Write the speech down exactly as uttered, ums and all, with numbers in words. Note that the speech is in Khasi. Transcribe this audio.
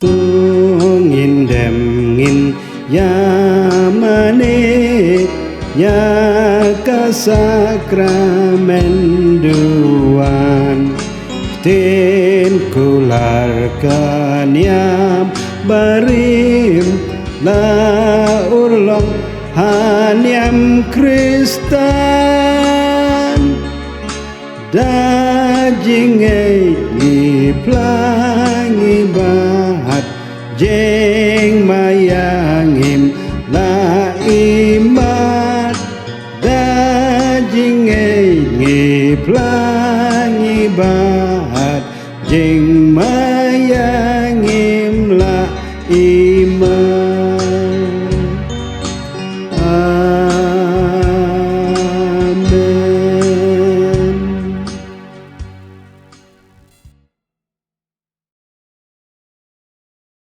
Ngin dem ngin ïa mane ïa ka sakramen duwan. Ktien kular ka niam barim la urlong ha niam Khristan. Da jingngeit ngi phla ngi bat jingmaïa